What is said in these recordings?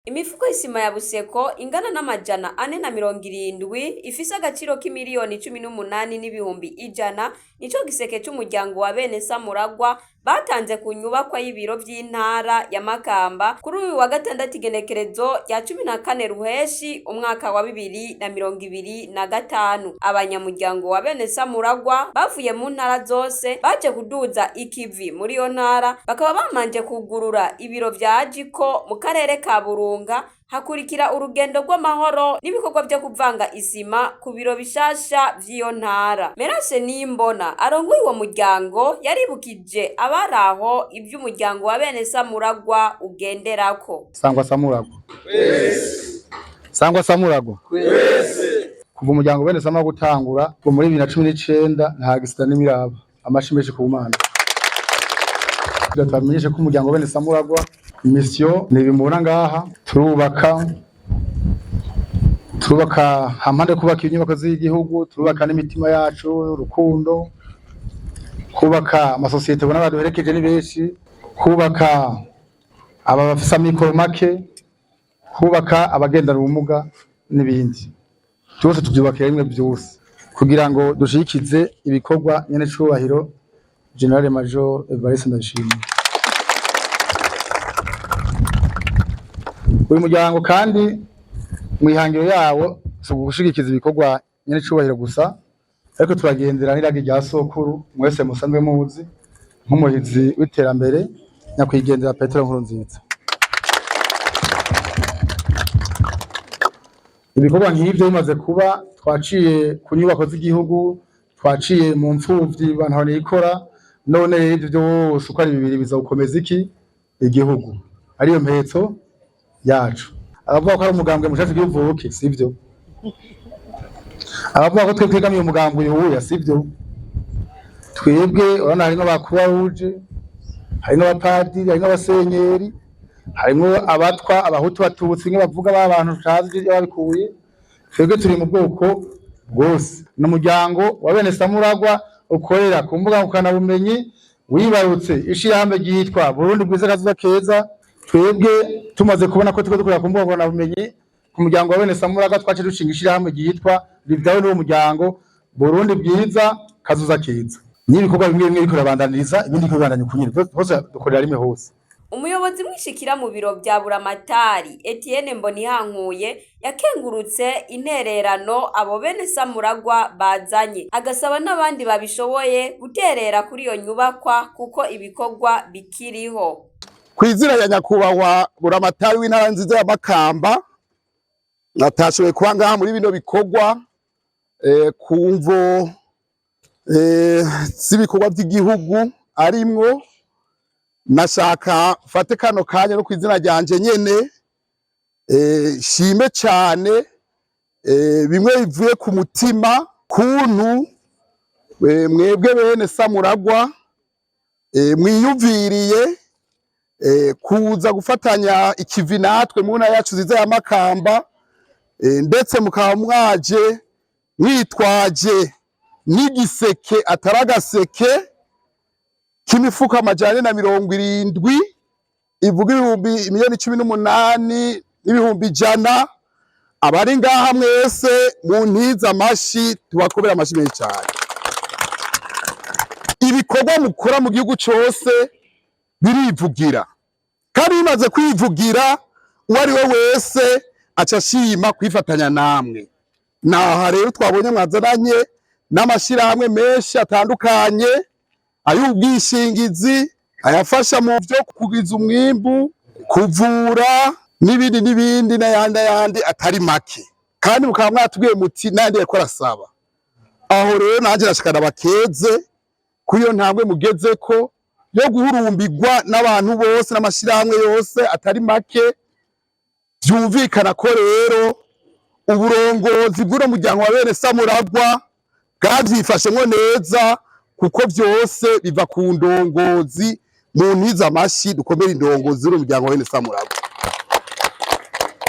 Imifuko y'isima ya Buseko ingana n'470 ifise agaciro k'imiliyoni 18,100,000 nico giseke c'umuryango wa bene Samuragwa batanze ku nyubakwa y'ibiro vy'intara ya Makamba kuri uyu wa gatandatu igenekerezo rya 14 Ruheshi umwaka wa 2025. Abanyamuryango wa bene Samuragwa bavuye mu ntara zose baje kuduza ikivi muri iyo ntara, bakaba bamanje kugurura ibiro vya Jiko mu karere ka Burunga, hakurikira urugendo rw'amahoro n'ibikorwa vyo kuvanga isima ku biro bishasha vy'iyo ntara. Merase Nimbona arongoye uwo muryango yaribukije abari aho ivy'umuryango wa bene Samuragwa ugenderako. Sangwa Samuragwa. Sangwa Samuragwa. Kuva umuryango bene Samuragwa gutangura ngo muri 2019 nta gisida n'imiraba. Amashi menshi ku Mana. Tubamenyeshe ko umuryango bene Samuragwa mission ni bimubona ngaha, turubaka turubaka hampande kubaka inyubako z'igihugu, turubaka n'imitima yacu urukundo, kubaka amasosiyete ubona baduherekeje ni benshi, kubaka aba bafise amikoro make, kubaka abagendana ubumuga n'ibindi byose tubyubakira rimwe byose kugira ngo dushikize ibikorwa nyene cubahiro General Major Evariste Ndayishimiye. Uyu muryango kandi mwihangiro yawo si ugushigikiza ibikorwa nyene cubahiro gusa, ariko turagendera n'iragi rya sokuru mwese musanzwe muzi nk'umuhizi w'iterambere nyakwigendera Petero Nkurunziza. Ibikorwa nk'ivyo bimaze kuba, twaciye ku nyubako z'igihugu, twaciye mu mfuvyi bantu nikora, none ivyo byose uko ari bibiri bizokomeza iki igihugu, ariyo mpetso yacu. Abavuga ko ari umugambwe mushasha uvuke sivyo, abavuga ko twe twegamiye umugambwe uyu sivyo. Twebwe urabona harimwo aba Croix Rouge, harimwo abapadiri, harimwo abasenyeri, harimwo abatwa, abahutu, abatutsi, bimwe bavuga ba bantu tutazi iyo babikuye. Twebwe turi mu bwoko bwose. Ni umuryango wa bene Samuragwa ukorera ku mbuga ngurukanabumenyi, wibarutse ishirahamwe ryitwa Burundi bwiza kazoza keza. Twebwe tumaze kubona ko turiko dukorera ku mbuga ngurukanabumenyi, ku muryango wa bene Samuragwa twaciye dushinga ishirahamwe ryitwa rivyawe n'uwo muryango Burundi bwiza kazoza keza. N'ibikorwa bimwe bimwe biriko birabandaniriza, ibindi biriko bibandanya uko nyene, hose dukorera rimwe hose. Umuyobozi mwishikira mu biro vya Buramatari Etienne Mbonihankuye yakengurutse intererano abo bene Samuragwa bazanye, agasaba n'abandi babishoboye guterera kuri iyo nyubakwa kuko ibikorwa bikiriho. Kw'izina ya nyakubahwa Buramatari w'intara nziza ya Makamba, natashoboye kuba ngaha muri bino bikorwa ku mvo z'ibikorwa vy'igihugu arimwo. Nashaka mfate kano kanya no kw'izina ryanje nyene shime cane bimwe bivuye ku mutima kuntu mwebwe bene Samuragwa mwiyumviriye kuza gufatanya ikivi natwe mu ntara yacu nziza ya Makamba, ndetse mukaba mwaje mwitwaje n'igiseke atari agaseke k'imifuko 470 ivuga 18,100,000. Abari ngaha mwese mu ntiza amashi, tubakobera amashi menshi cyane. Ibikorwa mukora mu gihugu cose birivugira, kandi bimaze kwivugira uwo ari we wese aca ashima kwifatanya namwe. Naha rero twabonye mwazananye n'amashirahamwe menshi atandukanye, ay'ubwishingizi, ayafasha mu vyo kugwiza umwimbu, kuvura n'ibindi n'ibindi n'ayandi n'ayandi atari make. Kandi mukaba mwatubwiye muti n'ayandi yariko arasaba. Aho rero nanje nashaka bakeze kuri iyo ntambwe mugezeko yo guhurumbirwa n'abantu bose n'amashirahamwe yose atari make. Vyumvikana ko rero uburongozi bw'uno muryango wa bene Samuragwa bwavyifashemwo neza, kuko vyose biva ku ndongozi. Mu ntiza amashi dukomere indongozi z'uno muryango wa bene Samuragwa.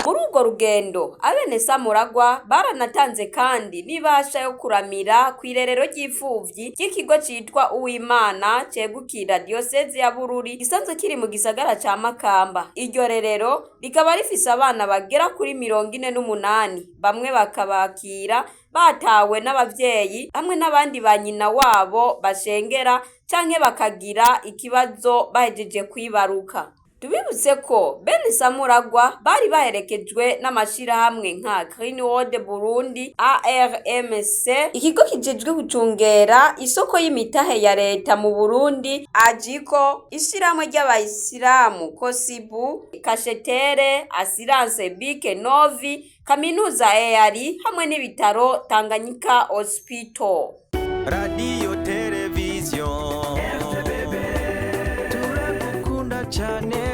Muri urwo rugendo abene Samuragwa baranatanze kandi n'ibasha yo kuramira kw'irerero ry'imfuvyi ry'ikigo citwa Uwimana cegukira diyoseze ya Bururi gisanzwe kiri mu gisagara ca Makamba. Iryo rerero rikaba rifise abana bagera kuri 48, bamwe bakabakira batawe n'abavyeyi hamwe n'abandi ba nyina wabo bashengera canke bakagira ikibazo bahejeje kwibaruka. Tubibutse ko bene Samuragwa bari baherekejwe n'amashirahamwe nka Green World Burundi, ARMC, ikigo kijejwe gucungera isoko y'imitahe ya leta mu Burundi, AJICO, ishirahamwe ry'abayisilamu KOSIBU, Kashetere, Assurance Bike Novi, Kaminuza EARI hamwe n'ibitaro Tanganyika Hospital. Radiyo, televiziyo, turagukunda cyane.